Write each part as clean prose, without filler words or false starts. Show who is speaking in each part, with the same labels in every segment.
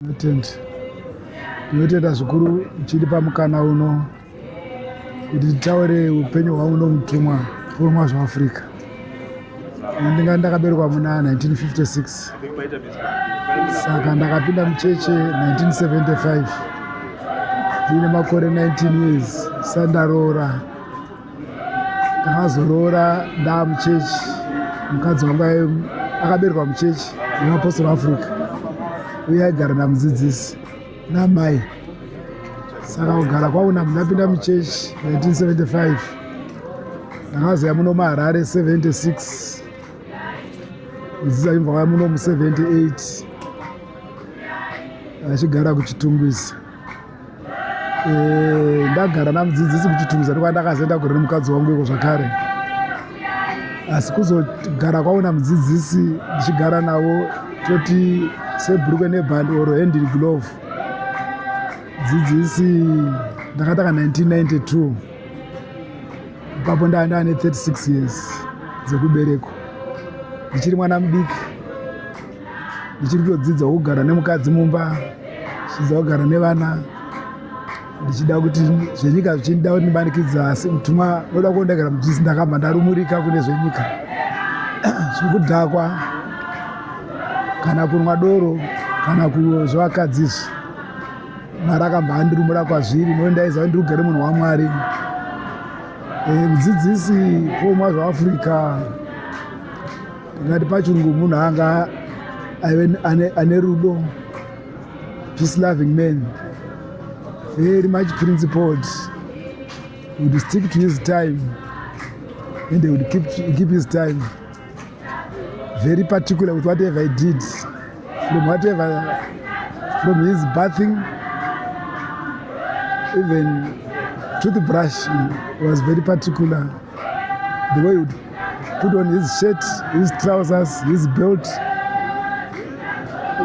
Speaker 1: Tinotenda, tinotenda zvikuru muchitipa mukana uno kuti titaure upenyu hwangu nomutumwa Paul Mwazha weAfrica. Ndinga ndakaberekwa muna 1956 saka ndakapinda mucheche 1975 ndiine makore 19 years sandaroora. Ndakazoroora ndaamuchechi, mukadzi wangu akaberekwa muchechi yeMapostori Africa uye aigara namudzidzisi namai. Saka kugara kwangu ndapinda muchechi 1975, ndakazouya muno muHarare 76, mudzidzisi achibva vauya muno mu78 achigara kuChitungwiza. Ndagara namudzidzisi kuChitungwiza, ndokwandakazoenda kugara nemukadzi wangu iko zvakare. Asi kuzogara kwangu namudzidzisi, ndichigara navo, toti sebhurukwe nebhandi or hand in glove. Dzidzisi ndakatanga 1992, ipapo ndaa ndaane 36 years dzekuberekwa, ndichiri mwana mudiki, ndichiri kutodzidza kugara nemukadzi mumba, ndichidzidza kugara nevana, ndichida kuti zvenyika zvichida kuti ndibanikidza. Asi mutumwa noda kuondagara mudzidzisi, ndakabva ndarumurika kune zvenyika, zvekudhakwa kana kunwa doro kana zvevakadzi izvi. Mwari akabva andirumura kwazviri, nokuti ndaiziva kuti ndiri kugara munhu waMwari. Mudzidzisi Paul Mwazha weAfrica, ndingati pachirungu munhu anga aive ane rudo, peace loving man, very much principled, would stick to his time and he would keep his time, very particular with whatever he did, from his bathing, even toothbrush was very particular, the way he would put on his shirt, his trousers, his belt,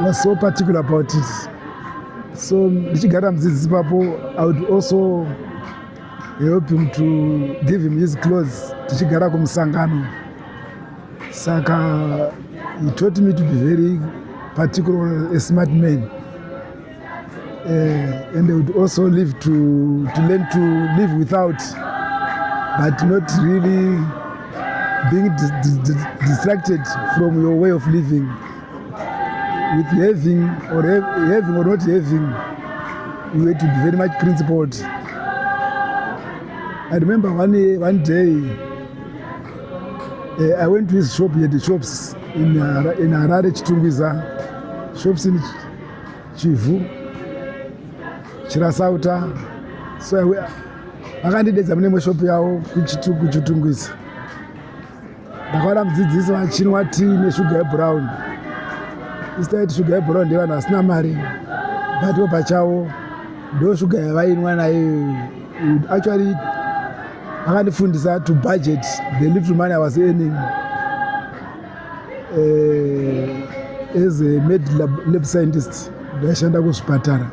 Speaker 1: was so particular about it. So ndichigara mudzidzisi papo, I would also help him to give him his clothes tichigara kumusangano. Saka he taught me to be very particular, a smart man, and I would also live to learn to live without, but not really being distracted from your way of living, with having or not having. You had to be very much principled. I remember one day I went to his shop. He had the shops in Harare, Chitungwiza, shops in Chivhu, Chirasauta. So vakandidedza mune imwe shop yavo kuChitungwiza. Ndakaona mudzidzisi vachinwa tii neshuga yebrown. Isu taiti shuga yebrown ndevanhu vasina mari, but ivo pachavo ndo shuga yavainwa nayo. Actually vakandifundisa to budget the little money I was earning as a med lab scientist. Ndaishanda kuzvipatara,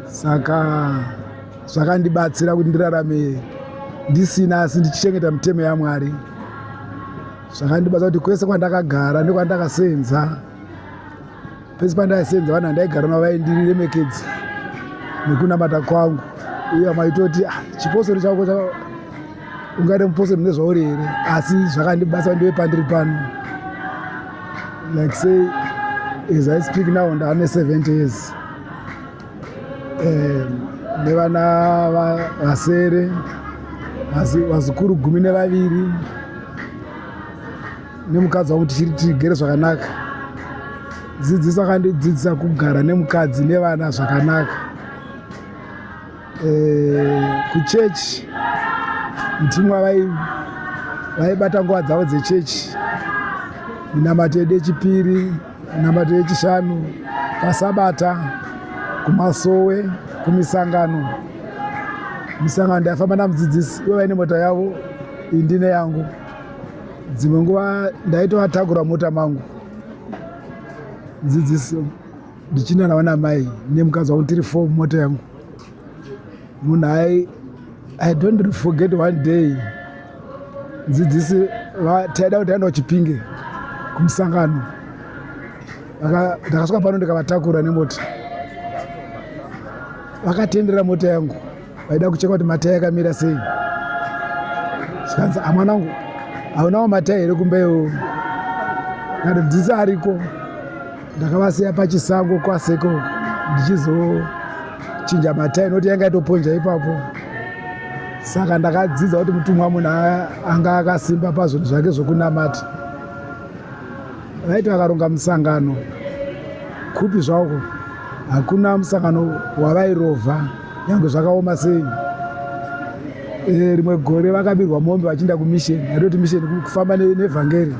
Speaker 1: saka zvakandibatsira kuti ndirarame ndisina asi ndichichengeta mitemo yaMwari. Zvakandibatsira kuti kwese kwandakagara nekwandakasenza, pese pandaisenza, vanhu vandaigara navo vaindiremekedza nekunamata kwangu, uye vamwe vaitoti, "Ah, chipostori chako ungaite mupostori nezvauri here?" Asi zvakandibatsira ndive pandiri pano. Like say, as I speak now, ndaane 70 years nevana vasere, vazukuru 12 nemukadzi wangu, tichiri tigere zvakanaka. Dzidziso akandidzidzisa kugara nemukadzi nevana zvakanaka. Kuchechi mutumwa vaibata nguva dzavo dzechechi, minamato yedu yechipiri, minamato yechishanu, pasabata, kumasowe, kumisangano. Misangano ndaifamba namudzidzisi, ivo vaine mota yavo, iyi ndine yangu. Dzimwe nguva ndaitovatakura mota mangu mudzidzisi, ndichienda navo namai nemukadzi wangu, tiri four mota yangu. Munhu ai, I don't forget one day mudzidzisi taida kuti aenda kuChipinge kumusangano. Ndakasvika pano ndikavatakura nemota, vakatendera mota yangu, vaida kucheka kuti matai akamira sei. Zvikanzi, amwanangu, haunawo matai here kumba iwo? Kati dzisi ariko, ndakavasiya pachisango kwaseko ndichizochinja matai nokuti yanga itoponja ipapo. Saka ndakadzidza kuti mutumwa munhu anga akasimba pazvinhu zvake zvokunamata. Vaiti vakaronga musangano kupi zvako, hakuna musangano wavairovha nyange zvakaoma sei. Rimwe gore vakabirwa mombe vachienda kumisheni, atoti misheni kufamba nevhangeri.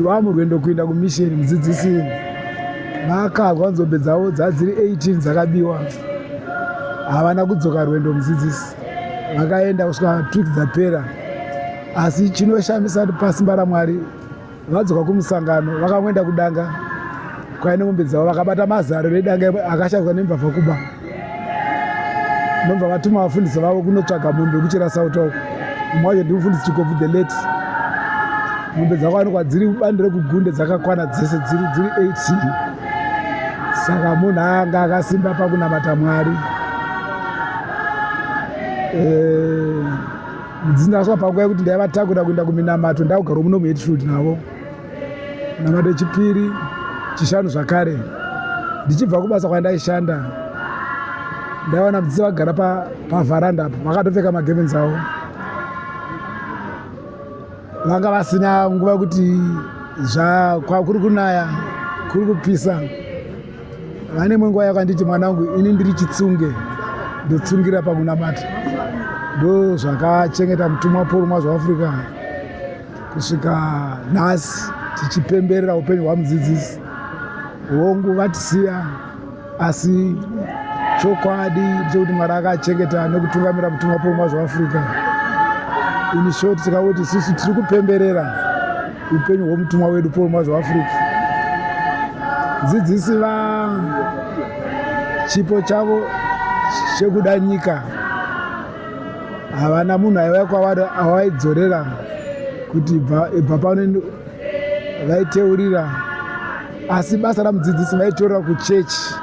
Speaker 1: Vamurwendo kuenda kumisheni, mudzidzisi vakarwa nzombe dzavo dzadziri 18 dzakabiwa, havana kudzoka rwendo. Mudzidzisi vakaenda kusvika tweek dzapera. Asi chinoshamisa kuti pasimba raMwari vadzoka kumusangano, vakangoenda kudanga kwaine mombe dzavo, vakabata mazaro edanga akashandiswa nembavha kuba. Ndobva vatuma vafundisi vavo kunotsvaga mombe kuchera sauta uko. Mumwe wacho ndimufundisi Chikobvu the late. Mombe dzakawanikwa dziri bandi rekugunde dzakakwana dzese dziri 18. Saka munhu anga akasimba pakunamata Mwari. Ndakasvika panguva yekuti ndaivatakura kuenda kuminamato, ndakugara muno muHatfield navo. Minamato yechipiri, chishanu zvakare, ndichibva kubasa kwandaishanda, ndaiwana mudzidzisi vagara pavharanda apo, vakatopfeka magemenzi avo. Vanga vasina nguva yekuti kuri kunaya, kuri kupisa. Vane imwe nguva yakanditi, mwanangu, ini ndiri chitsunge, ndotsungira pakunamata. Ndo zvakachengeta mutumwa Paul Mwazha weAfrica kusvika nhasi tichipemberera upenyu hwamudzidzisi. Hongu vatisiya, asi chokwadi ndechekuti Mwari akachengeta nekutungamira mutumwa Paul Mwazha weAfrica. In short, tikangoti isusu tiri kupemberera upenyu hwomutumwa wedu Paul Mwazha weAfrica. Dzidzisi va chipo chavo chekuda nyika, havana munhu aiva kwavari awaidzorera kuti ibva pano, vaiteurira. Asi basa ramudzidzisi vaiteurira kuchechi.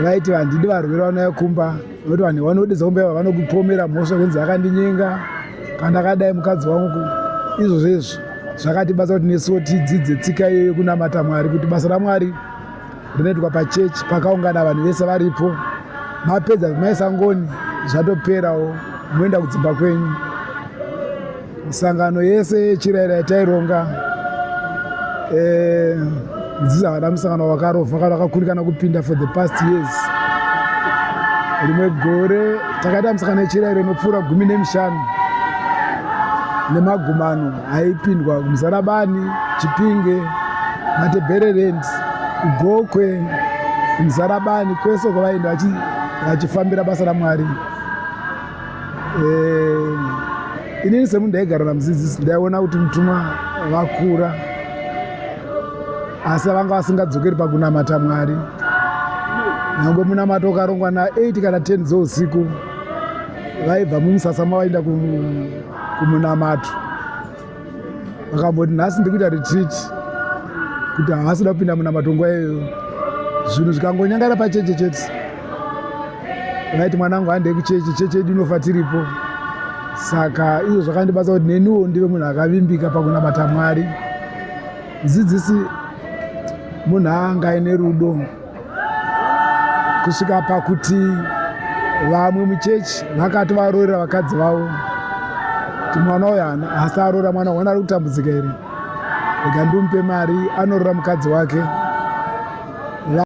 Speaker 1: Vaiti vandidi varwere vanouya kumba, nokuti vanhu vanodedza kumba iva vanokupomera mhosva kunzi akandinyenga kana ndakadai mukadzi wangu. Izvozvo izvo zvakatibatsa kuti nesuwo tidzidze tsika iyoyo yekunamata Mwari, kuti basa raMwari rinoitwa pachechi pakaungana vanhu vese varipo. Mapedza maisa ngoni, zvatoperawo, moenda kudzimba kwenyu. Misangano yese yechirayiro yataironga, mudzidzisi havana musangano wakarovha kana vakakundikana kupinda for the past years. Rimwe gore takaita musangano yechirayiro inopfuura 15 nemagumano aipindwa kuMuzarabani, Chipinge, Matebeleland, Gokwe, kuMuzarabani, kwese kwavaenda vachifambira basa raMwari. Inini semunhu ndaigara namudzidzisi, ndaiona kuti mutumwa vakura, asi vanga vasingadzokeri pakunamata Mwari. Nyange munamato ukarongwa na8 kana 10 dzousiku, vaibva mumusasa mavaenda kumunamato. Vakamboti nhasi ndikuita retreat, kuti havasi kuda kupinda munamato nguva iyoyo. Zvinhu zvikangonyangara pacheche chete, vaiti, mwanangu, handei kucheche, cheche yedu inofa tiripo. Saka izvo zvakandibatsa kuti neniwo ndive munhu akavimbika pakunamata Mwari. Mudzidzisi munhu anga aine rudo kusvika pakuti vamwe muchechi vakati varorera vakadzi vavo kuti mwana uyu asi arora mwana wana ari kutambudzika here, rega ndimupe mari anorora mukadzi wake.